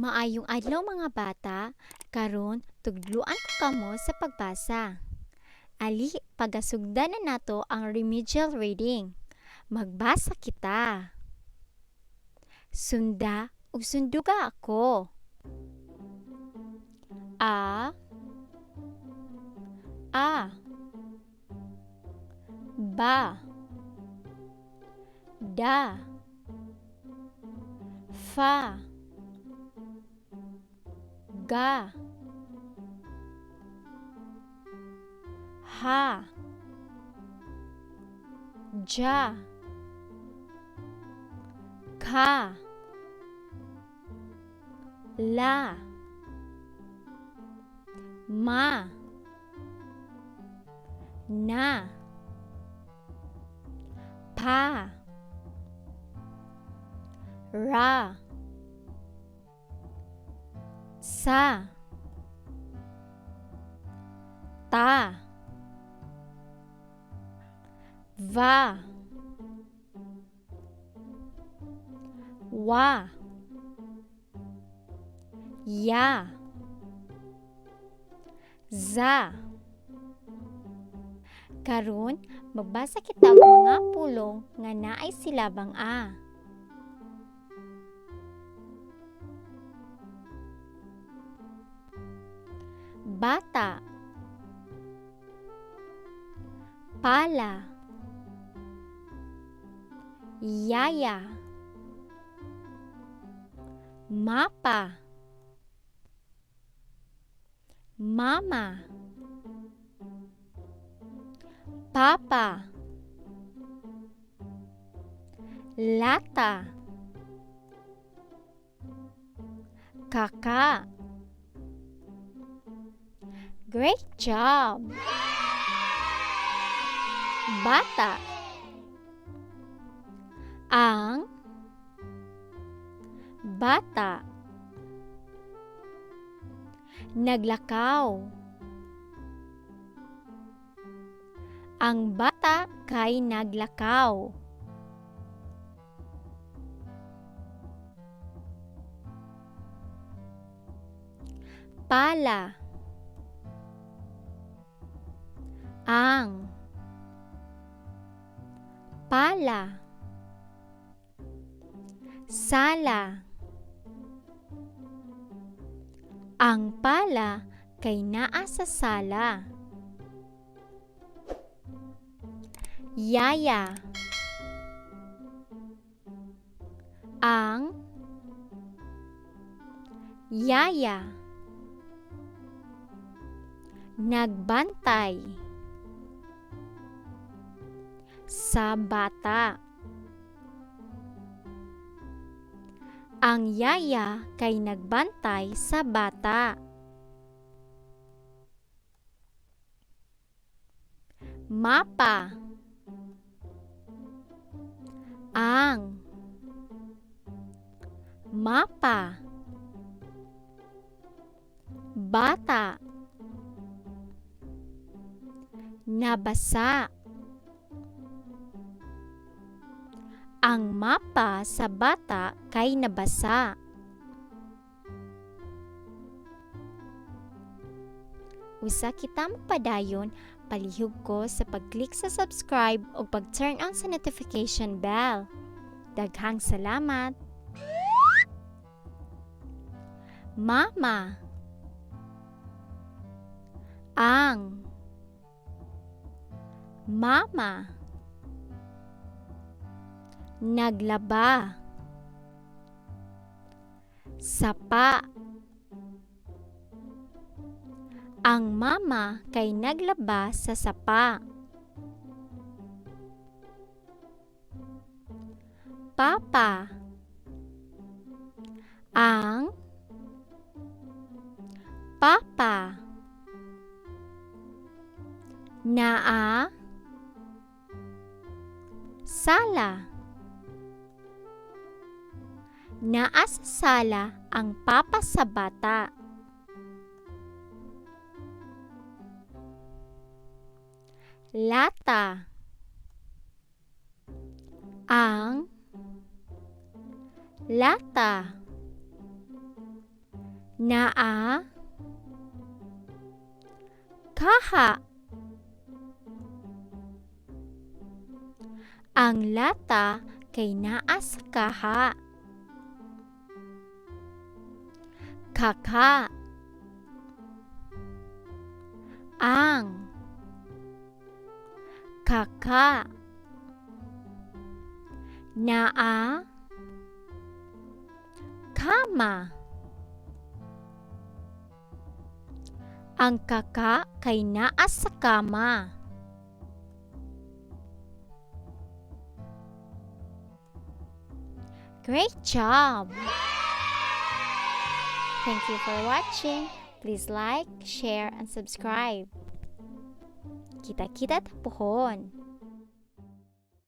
Maayong adlaw, mga bata, karon tudluan ko kamo sa pagbasa. Ali, pagasugdan na nato ang remedial reading. Magbasa kita. Sunda ug sunduga ako. A, A, Ba, Da, Fa, Ga, Ha, Ja, Ka, La, Ma, Na, Pa, Ra, Sa, Ta, Va, Wa, Ya, Za. Karon, magbasa kita og mga pulong nga naay silabang a. Bata, pala, yaya, mapa, mama, papa, lata, kaka. Great job! Bata. Ang bata naglakaw. Ang bata kay naglakaw. Pala. Ang pala. Sala. Ang pala kay naa sa sala. Yaya. Ang yaya nagbantay sa bata. Ang yaya kay nagbantay sa bata. Mapa. Ang mapa. Bata. Nabasa. Ang mapa sa bata kay nabasa. Usa kita mopadayon, palihog ko sa pag-click sa subscribe ug pag-turn on sa notification bell. Daghang salamat. Mama. Ang mama naglaba. Sapa. Ang mama kay naglaba sa sapa. Papa. Ang papa naa sala. Naa sa sala ang papa sa bata. Lata. Ang lata. Naa kaha. Ang lata kay naa sa kaha. Kaka. Ang kaka. Naa kama. Ang kaka kay naa sa kama. Great job! Thank you for watching. Please like, share, and subscribe. Kita-kita ta pohon.